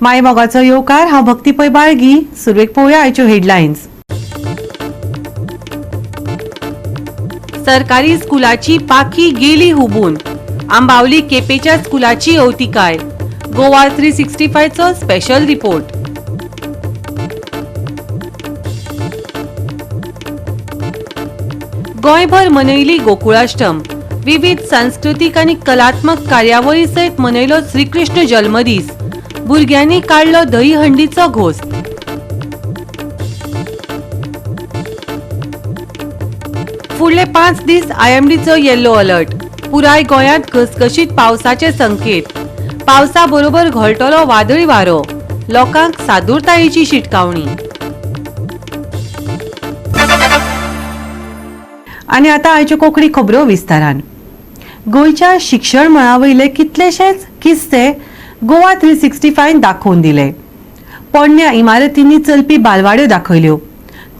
मायमोगाचो येवकार. हांव भक्ती पै बाळगी. सुरवेक पळोवया आयच्यो हेडलायन्स. सरकारी स्कुलाची पाखी गेली हुबून. आंबावली केपेच्या स्कुलाची अवतिकाय. गोवा 365 चो स्पेशल रिपोर्ट. गोंयभर मनयली गोकुळाष्टम. विविध सांस्कृतीक आनी कलात्मक कार्यावळी सयत मनयलो श्रीकृष्ण जल्मदीस. भुरग्यांनी काडलो दहीहंडीचो घोस. फुडले 5 दीस आयएमडीचो येल्लो अलर्ट. पुराय गोंयांत घसघशीत पावसाचे संकेत. पावसा बरोबर घोळटलो वादळी वारो. लोकांक सादूरतायेची शिटकावणी. आनी आतां आयच्यो कोंकणी खबरो विस्तारान. गोंयच्या शिक्षण मळा वयले कितलेशेच किस्से गोवा 365 दाखोवन दिले. पोरण्या इमारतींनी चलपी बालवाड्यो दाखयल्यो,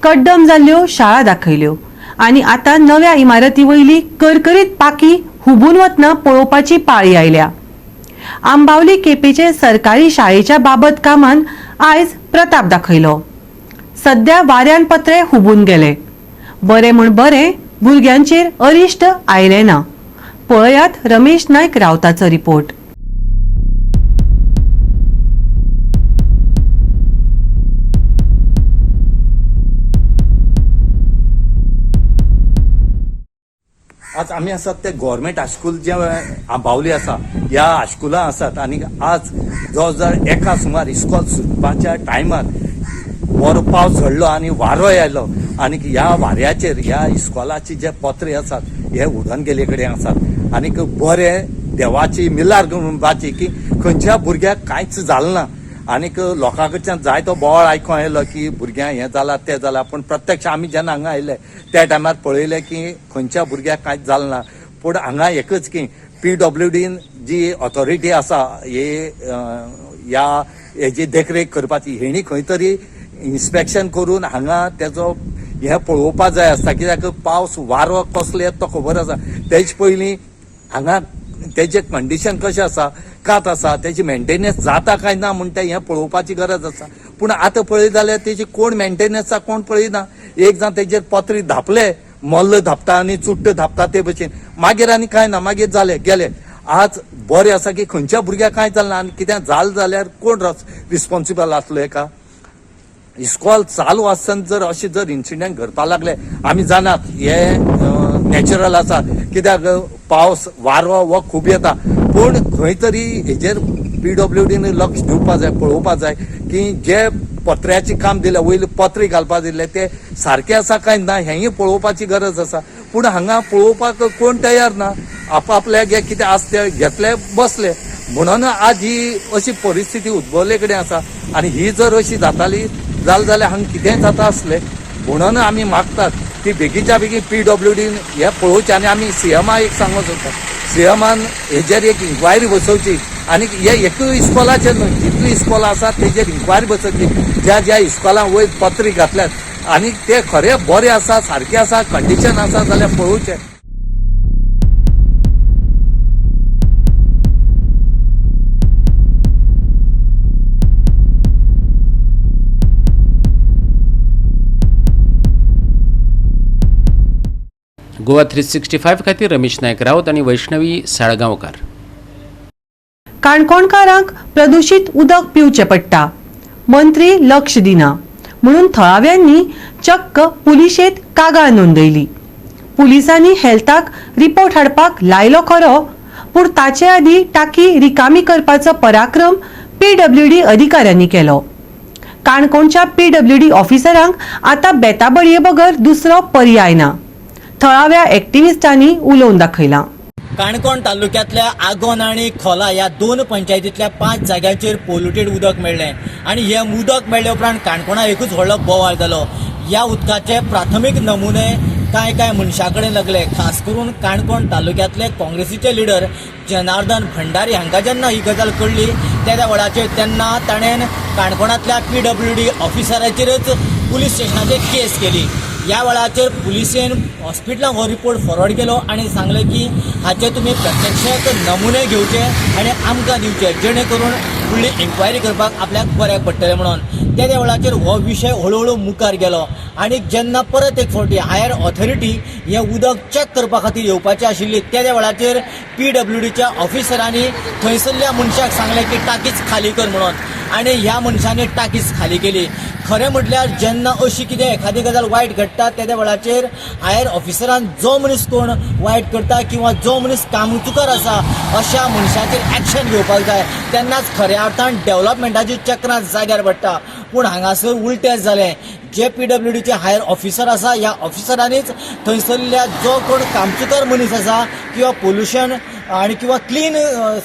कड्डम जाल्ल्यो शाळा दाखयल्यो आनी आतां नव्या इमारती वयली करकरीत पाकी हुबून वतना पळोवपाची पाळी आयल्या. आंबावली केपेचे सरकारी शाळेच्या बाबत कामान आयज प्रताप दाखयलो. सध्या वाऱ्यान पत्रे हुबून गेले. बरें म्हूण बरें, भुरग्यांचेर अरिश्ट आयलें ना. पळयात रमेश नायक रावताचो रिपोर्ट. आज आमी आसात ते गव्हर्मेंट हायस्कूल जे आंबावली आसा ह्या हायस्कुलां आसात आनी आज जवळ जवळ एका सुमार इस्कॉल सुटपाच्या टायमार बरो पावस झडलो आनी वारो आयलो आनी ह्या वाऱ्याचेर ह्या इस्कॉलाचे जे पत्रे आसात हे उडोन गेल्ले कडेन आसात. आनीक बरें देवाची मिलार म्हणपाची की खंयच्या भुरग्याक कांयच जालें ना. आनीक लोकां कडच्यान जायतो बोवाळ आयकों आयलो की भुरग्यांक हें जालां तें जालां, पूण प्रत्यक्ष आमी जेन्ना हांगा आयले त्या टायमार पळयलें की खंयच्या भुरग्याक कांयच जालें ना. पूण हांगा एकच की पीडब्ल्यूडीन जी ऑथॉरिटी आसा हे ह्या हेजी देखरेख करपाची, हेणी खंय तरी इन्स्पेक्शन करून हांगा तेजो हें पळोवपा जाय आसता. कित्याक पावस वारो कसलो येता तो खबर आसा. तेजे पयलीं हांगा तेजें कंडिशन कशें आसा, कात आसा, तेजी मेंटेनन्स जाता काय ना म्हणटा हें पळोवपाची गरज आसा. पूण आतां पळयत जाल्यार तेजी कोण मेंटेनन्स कोण पळयना. एक जाण तेजेर पत्रे धापले, मल्ल धापता आनी चुट्ट धापता ते भशेन, मागीर आनी कांय ना, मागीर जालें गेलें. आज बरें आसा की खंयच्या भुरग्याक कांय जालें ना आनी कितें जालें जाल्यार कोण रिस्पॉन्सिबल आसलो हेका. इस्कॉल चालू आसतना जर अशें जर इन्सिडंट घडपाक लागले, आमी जाणात हे नॅचरल आसा, कित्याक पावस वारो हो खूब येता. पूण खंय तरी हेजेर पीडब्ल्यूडीन लक्ष दिवपा जाय, पळोवपा जाय की जे पत्र्याचें काम दिलें, वयले पत्रे घालपा दिल्ले ते सारके आसा काय ना हेंय पळोवपाची गरज आसा. पूण हांगा पळोवपाक कोण तयार ना. आपापल्या जे कितें आसा ते घेतले बसले. म्हणून आज ही अशी परिस्थिती उद्भवले कडेन आसा आनी ही जर अशी जाताली जालें जाल्यार हांगा कितेंय जाता आसलें. म्हणून आमी मागतात की बेगीच्या बेगीन पीडब्ल्यूडीन हें पळोवचें. आनी आमी सीएमा एक सांगूंक सोदता, सीएमान हेजेर एक इन्क्वायरी बसोवची आनी हे एकूय इस्कॉलाचेर न्हय, जितलीं इस्कॉलां आसा तेजेर इन्क्वायरी बसोवची. ज्या ज्या इस्कॉलां वयर पत्री घातल्यात आनी ते खरें बरें आसा, सारकें आसा, कंडिशन आसा जाल्यार पळोवचें. गोवा 365 खातीर रमेश नायक राऊत आनी वैष्णवी साळगांवकार. काणकोणकारांक प्रदुशीत उदक पिवचें पडटा, मंत्री लक्ष दिना म्हणून थळाव्यांनी चक्क पुलिशेंत कागाळ नोंदयली. पुलिसांनी हेल्थाक रिपोर्ट हाडपाक लायलो खरो, पूण ताचे आदीं टाकी रिकामी करपाचो पराक्रम पीडब्ल्यूडी अधिकाऱ्यांनी केलो. काणकोणच्या पीडब्ल्यूडी ऑफिसरांक आतां बेताबळये बगर दुसरो पर्याय ना, थळाव्या एक्टिविस्टांनी उलोवन दाखयलां. काणकोण तालुक्यांतल्या आगोन आनी खोला ह्या 2 पंचायतींतल्या 5 जाग्यांचेर पोल्युटेड उदक मेळ्ळें आनी हें उदक मेळ्ळे उपरांत काणकोणा एकूच व्हडलो बोवाळ जालो. ह्या उदकाचे प्राथमीक नमुने कांय कांय मनशां कडेन लागले. खास करून काणकोण तालुक्यांतले काँग्रेसीचे लिडर जनार्दन भंडारी हांकां जेन्ना ही गजाल कळ्ळी त्या वेळाचेर तेन्ना ताणें काणकोणांतल्या पीडब्ल्यूडी ऑफिसराचेरच पुलीस स्टेशनाचेर केस केली. ह्या वेळाचेर पुलिसेन हॉस्पिटलाक हो रिपोर्ट फॉरवर्ड केलो आनी सांगलें की हाचे तुमी प्रत्यक्षात नमुने घेवचे आनी आमकां दिवचे, जेणे करून फुडली इन्क्वायरी करपाक आपल्याक बऱ्याक पडटलें म्हणून. त्या वेळाचेर हो विशय हळू हळू मुखार गेलो आनी जेन्ना परत एक फावटी हायर ऑथॉरिटी हें उदक चॅक करपा खातीर येवपाची आशिल्ली, त्या वेळाचेर पीडब्ल्यूडीच्या ऑफिसरांनी थंयसरल्या मनशाक सांगलें की टाकीच खाली कर म्हणून, आनी ह्या मनशांनी टाकीच खाली केली. खरें म्हटल्यार जेन्ना अशी कितें एखादी गजाल वायट घडटा, त्या वेळाचेर हायर ऑफिसरान जो मनीस कोण वायट करता किंवा जो मनीस कामचुकार आसा अशा मनशाचेर एक्शन घेवपाक जाय, तेन्नाच खऱ्या अर्थान डेव्हलपमेंटाची चक्रां जाग्यार पडटा. पूण हांगासर उलटें जालें. जे पीडब्ल्यूडीचे हायर ऑफिसर आसा, ह्या ऑफिसरांनीच थंयसरल्या जो कोण कामचुकार मनीस आसा किंवा पोल्युशन आनी किंवा क्लीन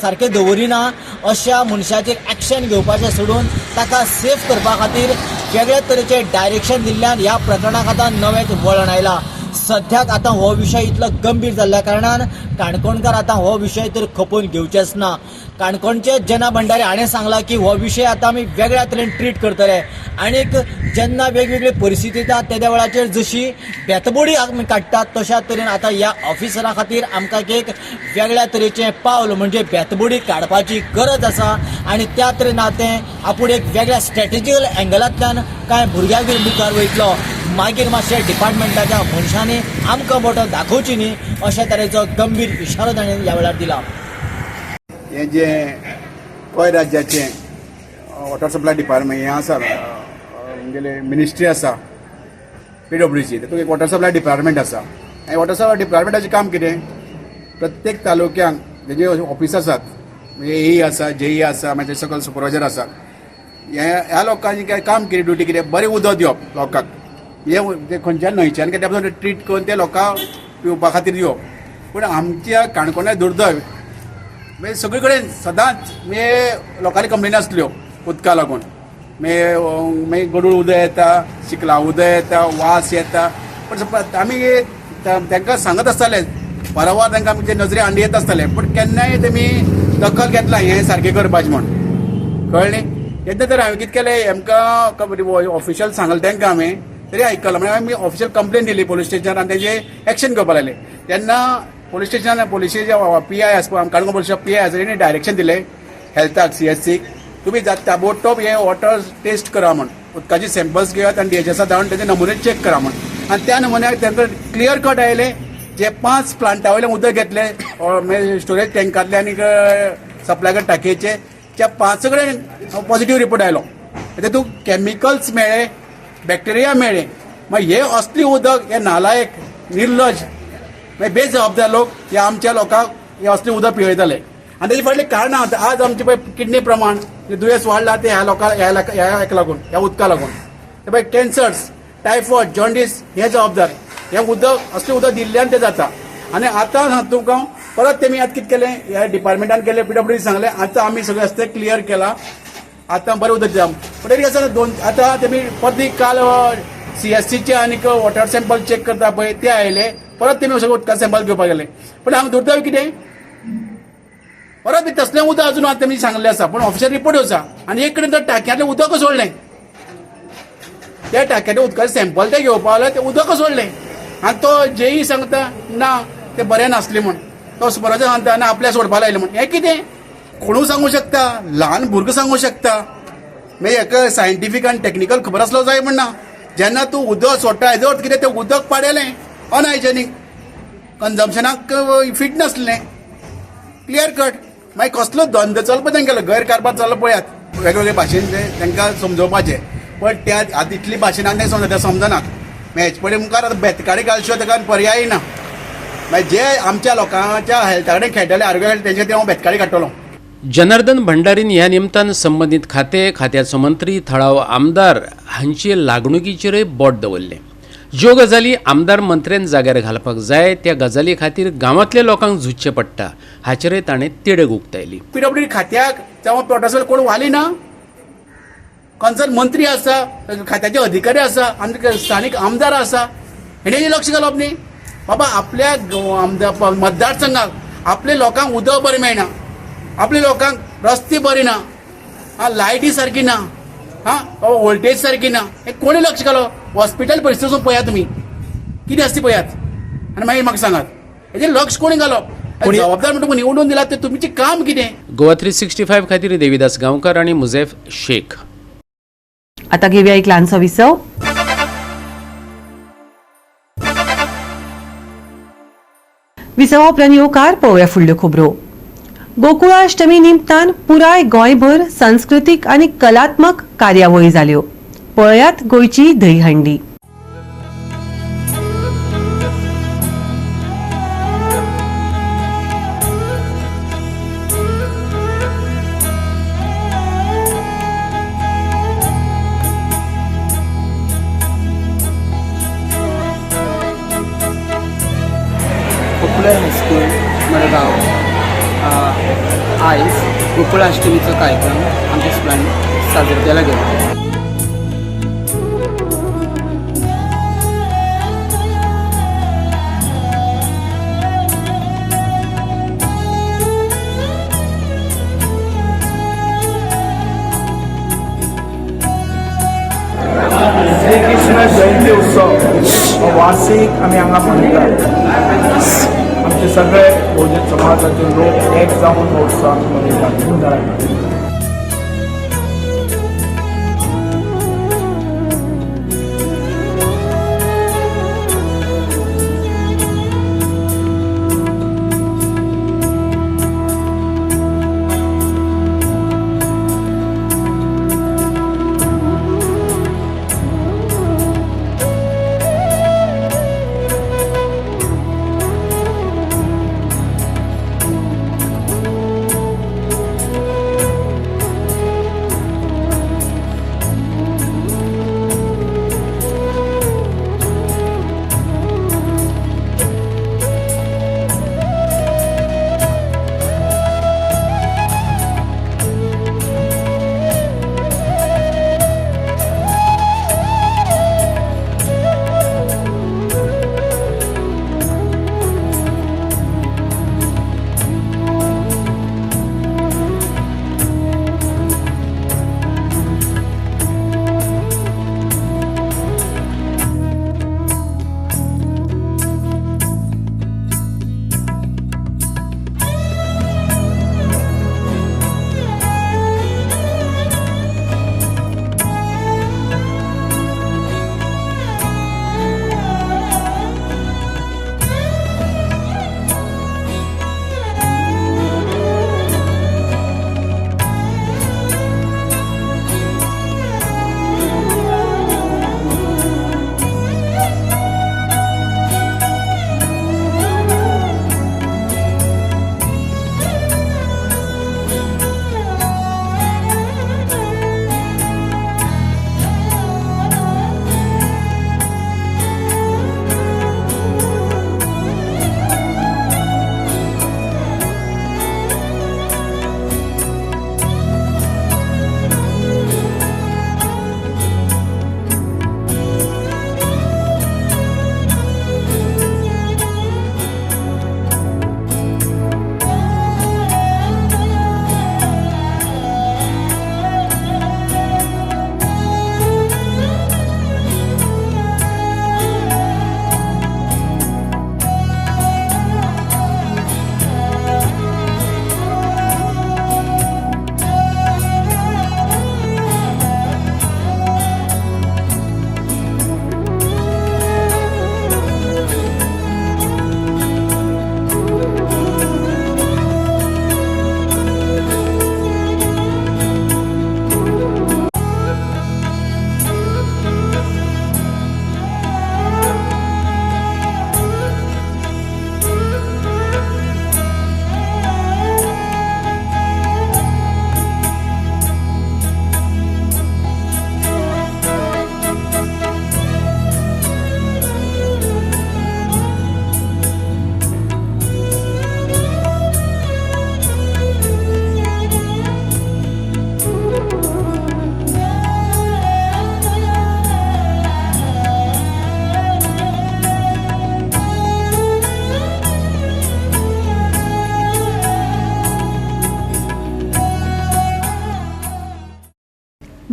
सारकें दवरिना अशा मनशाचेर एक्शन घेवपाचें सोडून ताका सेफ करपा खातीर वेगळ्या तरेचें डायरेक्शन दिल्ल्यान ह्या प्रकरणाक आतां नवेंच वळण आयलां. सद्याक आतां हो विशय इतलो गंभीर जाल्ल्या कारणान काणकोणकार आतां हो विशय तर खपोवन घेवचेच ना. काणकोणचे जना भंडारी हाणें सांगलां की हो विशय आतां आमी वेगळ्या तरेन ट्रीट करतले आनीक जेन्ना वेगवेगळी परिस्थिती येता तेद्या वेळाचेर जशी बेतबोडी आमी काडटात, तश्या तरेन आतां ह्या ऑफिसरा खातीर आमकां एक वेगळ्या तरेचें पावल म्हणजे बेतबोडी काडपाची गरज आसा आनी त्या तरेन आतां आपूण एक वेगळ्या स्ट्रेटेजिकल एंगलांतल्यान कांय भुरग्यांक मुखार वयतलो, मागीर मातशें डिपार्टमेंटाच्या मनशांनी आमकां बोटां दाखोवची न्ही अशा तरेचो गंभीर इशारो ताणें ह्या वेळार दिला. हें जें गोंय राज्याचें वॉटर सप्लाय डिपार्टमेंट हें आसा, म्हणजे मिनिस्ट्री आसा पीडब्ल्यूची, तातूंत एक वॉटर सप्लाय डिपार्टमेंट आसा. आनी वॉटर सप्लाय डिपार्टमेंटाचें काम कितें? प्रत्येक तालुक्यांक तेजे ऑफिस आसात, म्हणजे एई आसा, जेई आसा, मागीर सकयल सुपरवायजर आसा. ह्या लोकांचें काय काम कितें, ड्युटी कितें? बरें उदक दिवप लोकांक. हें ते खंयच्यान न्हंयच्यान कितें पसून ट्रीट करून ते लोकांक पिवपा खातीर दिवप. पूण आमच्या काणकोणांत दुर्दैव, म्हणजे सगळे कडेन सदांच म्हणजे लोकांनी कंप्लेन आसल्यो उदका लागून. मागीर मागीर गडूळ उदक येता, चिखला उदक येता, वास येता. पण आमी तांकां सांगत आसताले, वारंवार तांकां आमचे नजरे हाडून येत आसताले, पूण केन्नाय तेमी दखल घेतला हें सारकें करपाचें म्हण, कळ्ळें न्ही? येद्दां तर हांवें कितें केलें, आमकां ऑफिशियल सांगलें तांकां, हांवें तरी आयकलां. म्हणल्यार आमी ऑफिशियल कंप्लेन दिली पोलीस स्टेशनार आनी तेजे एक्शन घेवपाक लागले. तेन्ना पोलीस स्टेशनार पोलिशेचे पी I आसा, काणकोण पोलीस पी I आसा, तेणी डायरेक्शन दिलें हेल्थाक, सीएचसीक, तुमी ताबडतोब हे वॉटर टेस्ट करा म्हण, उदकाचे सॅम्पल्स घेयात आनी डीएचएसा धाडून तेजे नमुने चॅक करा म्हण. आनी त्या नमुन्याक तांकां क्लियर कट आयले, जे 5 प्लांटा वयल्यान उदक घेतले, स्टोरेज टँकांतले आनी सप्लाय टाकयेचे, त्या 5 कडेन पॉझिटिव्ह रिपोर्ट आयलो. तेतूंत कॅमिकल्स मेळ्ळे, बॅक्टेरिया मेळ्ळे. मागीर हे असली उदक, हे नालायक, निर्लज, मागीर बेजबाबदार लोक हे आमच्या लोकांक हे असलें उदक पिवयताले. आनी तेजे फाटलीं कारणां, आज आमचे पळय किडनी प्रमाण दुयेंस वाडला ते ह्या लोकांक, ह्या ह्या हेका लागून, ह्या उदका लागून. ते पळय कॅन्सर्स, टायफॉयड, जॉन्डीस हे जबाबदार हे उदक, असलें उदक दिल्ल्यान ते जाता. आनी आतां सांगता तुमकां, परत तेमी आतां कितें केलें, ह्या डिपार्टमेंटान केलें, पीडब्ल्यूडी सांगलें, आतां आमी सगळें रस्ते क्लियर केला, आतां बरें उदक दिता. पूण तरी आसा दोन, आतां तेमी परती काल सीएचसीचे आनीक वॉटर सॅम्पल चॅक करता पळय ते आयले, परत तेमी सगळें उदका सॅम्पल घेवपाक गेले. पूण हांगा दुर्दैव कितें, परत तसलें उदक अजून आतां तेमी सांगलें आसा, पूण ऑफिशियल रिपोर्ट आसा. आनी एक कडेन तर टाकयांतलें उदकच सोडलें, त्या टाक्याच्या उदकाचें सॅम्पल ते घेवपा आले, तें उदकच सोडलें. आनी तो जेई सांगता ना ते बरें नासलें म्हण, तो सुपरवायजर सांगता ना आपल्या सोडपा लायलें म्हण. हें कितें? कोणूय सांगू शकता, ल्हान भुरगो सांगू शकता. मागीर हेका सायंटिफीक आनी टॅक्निकल खबर आसलो जाय म्हण ना. जेन्ना तूं उदक सोडटा, हेजो अर्थ कितें? तें उदक पाडेलें, अनहायजेनीक, कन्जम्पशनाक फिट नासलें, क्लियर कट. मागीर कसलो धंदो चलपा तेंगेलो, गैरकारभार चल्लो. पळयात, वेगवेगळे भाशेन ते तांकां समजोवपाचें, पण त्या आतां इतली भाशेन आनी समजा ते समजनात. मागीर हेचे पयलीं मुखार आतां बेतकाडी घालच्यो, ताका पर्याय ना. मागीर जे आमच्या लोकांच्या हेल्था कडेन खेळटले, आरोग्या कडेन, तेंचे खातीर हांव बेतकाडी काडटलो. जनार्दन भंडारीन ह्या निमतान संबंदीत खाते, खात्याचो मंत्री, थळावो आमदार हांचे लागणुकीचेरय बोट दवरलें. ज्यो गजाली आमदार मंत्र्यान जाग्यार घालपाक जाय, त्या गजाली खातीर गांवांतल्या लोकांक झुजचें पडटा, हाचेरय ताणें तिडक उक्तायली. पीडब्ल्यूडी खात्याक जावं प्लॉटासर कोण वाली ना, कन्सर्न मंत्री आसा, खात्याचे अधिकारी आसा आनी स्थानीक आमदार आसा, हेणे लक्ष घालप न्ही. बाबा, आपल्या आमदार मतदारसंघाक आपल्या लोकांक उदक बरें मेळना, आपल्या लोकांक रस्ते बरे ना, आं लायटी सारकी ना, हां बाबा व्होल्टेज सारकी ना, हें कोणी लक्ष घालो? हॉस्पिटल परिस्थिती पळया तुमी. कितें आसा ती पळयात आनी मागीर म्हाका सांगात हेजेर लक्ष कोणी घालप? जबाबदार म्हणटा तुमकां निवडून दिला ते तुमचें काम कितें? गोवा 365 खातीर देविदास गांवकार आनी मुझेफ शेख. आता घेऊया एक ल्हानसो विसव. विसवा उपरांत येवकार. पळोवया फुडल्यो खबरो. गोकुळाष्टमी निमतान पुराय गोंयभर सांस्कृतीक आनी कलात्मक कार्यावळी जाल्यो. पळयात गोंयची दहीहंडी. पॉप्युलर हायस्कूल मडगांव आयज गोकुळाष्टमीचो कार्यक्रम आमच्या स्कुलान साजरो केला गेलो. श्री कृष्ण जयंती उत्सव हो वार्षिक आमी हांगा मनयतात. आमचे सगळे भोवजन समाजाचे लोक एक जावन हो उत्सव आमी मनयतात धुमधामान.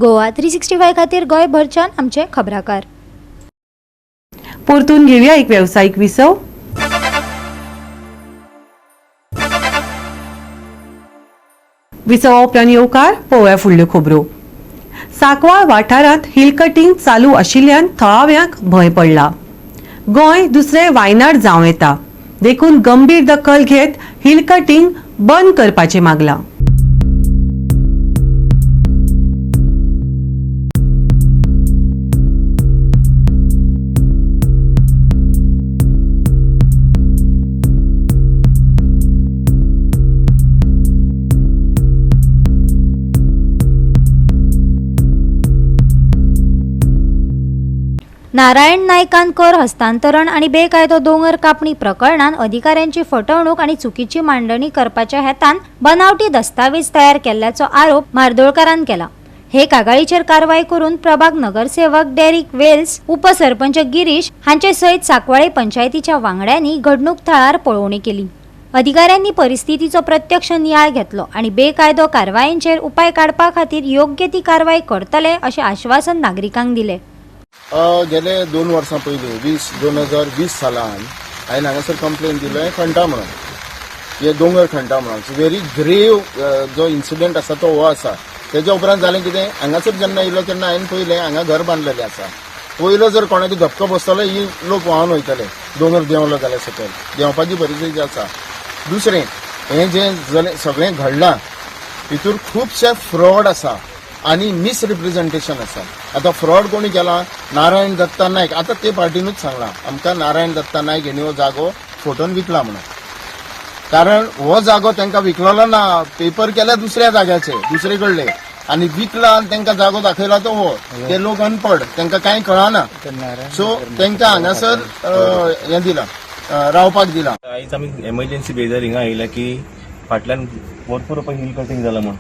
गोवा 365 खातीर गोंयभरच्यान आमचे खबराकार. परतून घेवया एक वेवसायीक विसव. विसवा उपरांत येवकार पळोवया फुडल्यो खबरो. सांकवाळ वाठारांत हिल कटिंग चालू आशिल्ल्यान थळाव्यांक भंय पडला. गोंय दुसरें वायनाड जावं येता, देखून गंभीर दखल घेत हिल कटिंग बंद करपाचें मागलां. नारायण नायकान कर हस्तांतरण आनी बेकायदो दोंगर कापणी प्रकरणान अधिकाऱ्यांची फटवणूक आनी चुकीची मांडणी करपाच्या हेतान बनावटी दस्तावेज तयार केल्ल्याचो आरोप म्हार्दोळकारान केला. हे कागाळीचेर कारवाय करून प्रभाग नगरसेवक डेरिक वेल्स, उपसरपंच गिरीश हांचे सयत सांकवाळे पंचायतीच्या वांगड्यांनी घडणूक थळार पळोवणी केली. अधिकाऱ्यांनी परिस्थितीचो प्रत्यक्ष नियाळ घेतलो आनी बेकायदो कारवायांचेर उपाय काडपा खातीर योग्य ती कारवाय करतले अशें आश्वासन नागरिकांक दिलें. गेले 2 वर्सां पयलीं 2020 सालान हांवें हांगासर कंप्लेन दिलें खणटा म्हणून, हे दोंगर खणटा म्हणून. व्हेरी ग्रेव जो इन्सिडंट आसा तो हो आसा. तेज्या उपरांत जालें कितें, हांगासर जेन्ना येयलो तेन्ना हांवें पयलें हांगा घर बांदलेलें आसा. पयलो जर कोणाक धपको बसतलो ही लोक व्हांवन वयतले, दोंगर देंवलो जाल्यार सकयल देंवपाची परिस्थिती आसा. दुसरें हें जें सगळें घडलां हितूर खुबशे फ्रॉड आसा आनी मिसरिप्रेझेंटेशन आसा. आतां फ्रॉड कोणी केला, नारायण दत्ता नायक. आतां ते पार्टीनूच सांगलां आमकां नारायण दत्ता नायक हेणी हो जागो फोटोन विकला म्हणून. कारण हो जागो तांकां विकलेलो ना, पेपर केल्या दुसऱ्या जाग्याचे दुसरे कडले आनी विकला आनी तांकां जागो दाखयला तो हो. ते लोक अनपड, तांकां कांय कळना, सो तांकां हांगासर हें दिलां, रावपाक दिलां. आयज आमी एमर्जन्सी बेजार हिंगा आयल्या की फाटल्यान भरपूर हिल कटिंग जाला म्हूण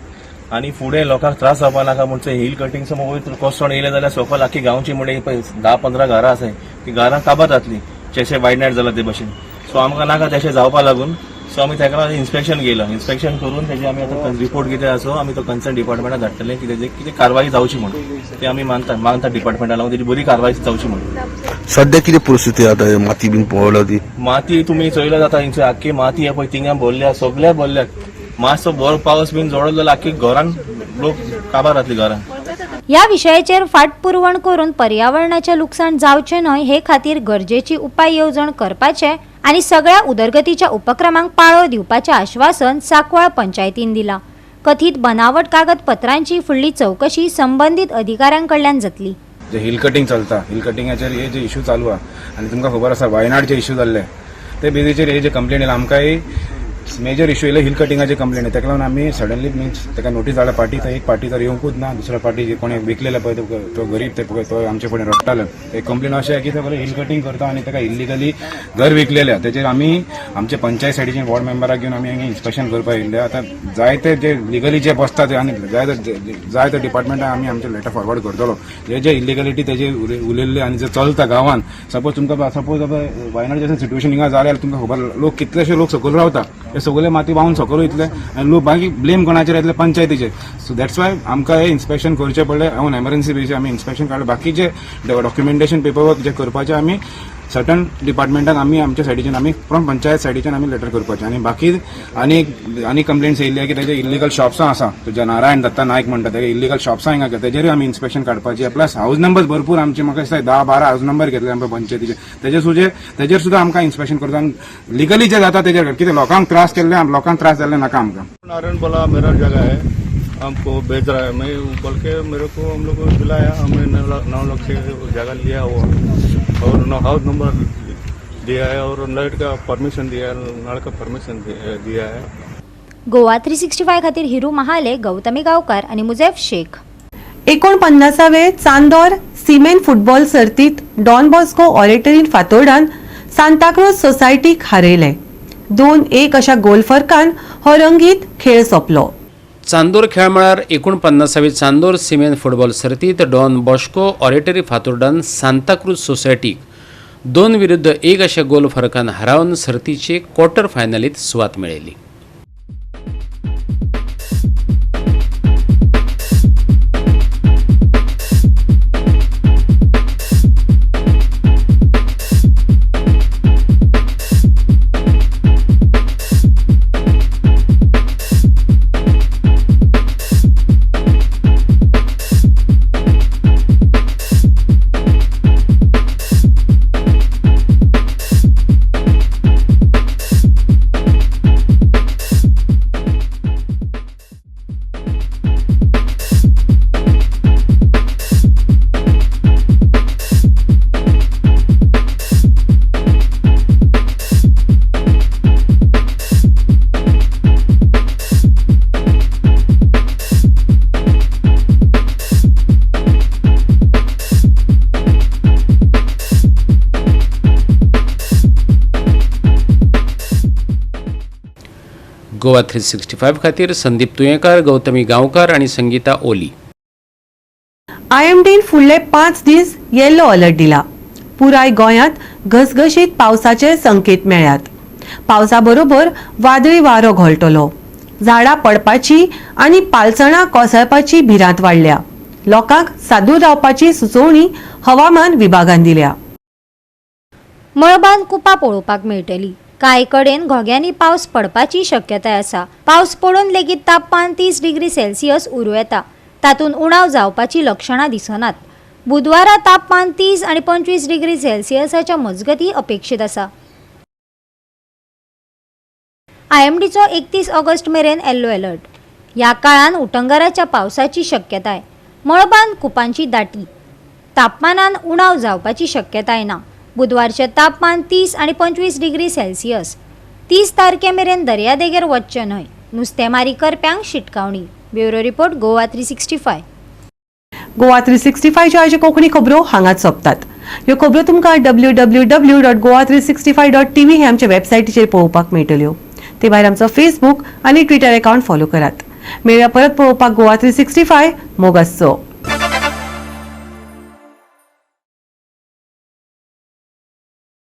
आनी फुडें लोकांक त्रास जावपा नाका म्हूण हिल कटिंग समज वयर कोसळोन येयलें जाल्यार सकयल आख्खी गांवची म्हणजे 10-15 घरां आसाय ती घरां काबार जातली, जशें वायनाड जालां ते भशेन. सो आमकां नाका तशें जावपा लागून सो आमी ताका लागून इन्स्पेक्शन केलां. इन्स्पेक्शन करून तेजे आमी आतां रिपोर्ट कितें आसा आमी तो कन्सर्न डिपार्टमेंटाक धाडटले की तेजे कितें कारवाई जावची म्हणून. ते आमी मागता डिपार्टमेंटा लागून तेजी बरी कारवाई जावची म्हणून. सध्या कितें परिस्थिती आतां माती बीन पळयला ती माती तुमी चोयला जाता, हिंगसर आख्खी माती पळय थिंगा भरल्या, सगळ्या भरल्या. मातसो बरो पावस बीन जोडलो जाल्यार आख्खी घरान लोक काबार जातली घरान. ह्या विशयाचेर फाटपुरवण करून पर्यावरणाचें लुकसाण जावचें न्हय हे खातीर गरजेची उपाय येवजण करपाचे आनी सगळ्या उदरगतीच्या उपक्रमांक पाळो दिवपाचें आश्वासन सांकवाळ पंचायतीन दिलां. कथीत बनावट कागदपत्रांची फुडली चवकशी संबंदीत अधिकाऱ्यां कडल्यान जातली. जे हिल कटिंग चलता, हिल कटिंगाचेर हे जे इशू चालू आहा आनी तुमकां खबर आसा वायनाड जे इशू जाल्ले ते बेजीचेर हे जे कंप्लेन येयला, आमकांय मेजर इशू येयले हिल कटिंगाचे कंप्लेन. ताका लागून आमी सडनली मिन्स ताका नोटीस धाडल्या पार्टी, थंय एक पार्टी तर येवंकूच ना, दुसऱ्या पार्टी जे कोणी विकलेले पळय तो गरीब ते पळय तो आमचे फुडें रडटालो. एक कंप्लेन अशें की ते हिल कटिंग करता आनी ताका इल्लिगली घर विकलेले. तेचेर आमी आमचे पंचायत सायडीचे वॉर्ड मेंबराक घेवन आमी हांगा इन्स्पेक्शन करपाक येयल्ले. आतां जायते जे लिगली जे बसता ते आनी जाय ते डिपार्टमेंटाक आमी आमचे लेटर फॉरवर्ड करतलो. जे जे इल्लिगलिटी तेजे उलयल्ले आनी जे चलता गांवान, सपोज तुमकां सपोज वायनाड जशें सिट्युएशन हिंगा जालें तुमकां खबर, लोक कितलेशे लोक सकयल रावता, हे सगळे माती व्हांवन सकयल वयतले आनी लोक मागीर ब्लेम कोणाचेर येतले, पंचायतीचेर. सो that's why आमकां हे इन्स्पेक्शन करचें पडलें. ऑन एमर्जन्सी बेजीस आमी इन्स्पेक्शन काडलें. बाकीचे डॉक्युमेंटेशन पेपर वर्क जे करपाचें आमी सर्टन डिपार्टमेंटाक आमी आमच्या सायडीच्यान आमी फ्रॉम पंचायत सायडीच्यान आमी लेटर करपाचें. आनी बाकी आनी कंप्लेंट्स येयल्ली की तेजे इल्लिगल शॉप्सां आसा, तुज्या नारायण दत्ता नायक म्हणटा तेजे इल्लिगल शॉप्सां हिंगा तेजेरूय आमी इन्स्पेक्शन काडपाचें. प्लस हावज नंबर भरपूर आमचे, म्हाका दिसता 10-12 हावज नंबर घेतले आमकां पंचायतीचे, तेजेर सुद्दां आमकां इन्स्पेक्शन करता आनी लिगली जे जाता तेजेर कितें लोकांक त्रास केल्ले, लोकांक त्रास जाल्ले नाका आमकां. नारायण बोला मेरा जगह है, हमको बेच रहा है, मैं बोल के मेरे को हम लोग को दिलाया, हमने 9 लाख से जगह लिया हुआ और 9 हाउस नंबर दिया है और लाइट का परमिशन दिया है, नल का परमिशन दिया है. गोवा 365 खातीर हिरू महाले, गौतमी गांवकार आनी मुजेफ शेख. 49वे चांदोर सिमेन फुटबॉल सर्तीत डॉन बॉस्को ऑरेटरीन फातोर्डान सांताक्रूज सोसायटीक हारयले. 2-1 अशा गोल फरकान हो रंगीत खेळ सोंपलो. चांदोर खेळमळार 49वे चांदोर सिमेन फुटबॉल सर्तीत डॉन बॉस्को ऑरेटरी फातोर्डान सांताक्रूज सोसायटीक 2-1 अशा गोल फरकान हारावन सर्तीचे क्वॉर्टर फायनलीत सुवात मेळयली. गोवा 365 खातीर संदीप तुयेंकार, गौतमी गांवकार आनी संगीता ओली. आयएमडीन फुडले 5 दीस येलो अलर्ट दिला. पुराय गोंयांत घसघशीत पावसाचे संकेत मेळ्ळ्यात. पावसा बरोबर वादळी वारो घोळटलो. झाडां पडपाची आनी पालसणां कोसळपाची भिरांत वाडल्या. लोकांक सादूर रावपाची सुचोवणी हवामान विभागान दिल्या. मळबान कुपां पळोवपाक मेळटली. कांय कडेन घोग्यांनी पावस पडपाची शक्यताय आसा. पावस पडून लेगीत तापमान 30 डिग्री सेल्सियस उरूं येता. तातूंत उणाव जावपाची लक्षणां दिसनात. बुधवारा तापमान 30 आनी 25 डिग्री सेल्सियसाच्या मजगतीं अपेक्षीत आसा. आयएमडीचो 31 ऑगस्ट मेरेन येल्लो अलर्ट. ह्या काळान उटंगाराच्या पावसाची शक्यताय. मळबान कुपांची दाटी. तापमानान उणाव जावपाची शक्यताय ना. बुधवारचें तापमान 30 आनी 25 डिग्री सेल्सियस. 30 तारखे मेरेन दर्यादेगेर वचचें न्हय. नुस्तेमारी करप्यांक शिटकावणी. Bureau report, Goa 365. Goa 365च्यो आयच्यो कोंकणी खबरो हांगाच सोंपतात. ह्यो खबरो तुमकां www.goa365.tv हे आमच्या वेबसायटीचेर पळोवपाक मेळटल्यो. ते भायर आमचो फेसबूक आनी ट्विटर अकाउंट फॉलो करात. मेळया परत पळोवपाक गोवा 365. मोग आसचो.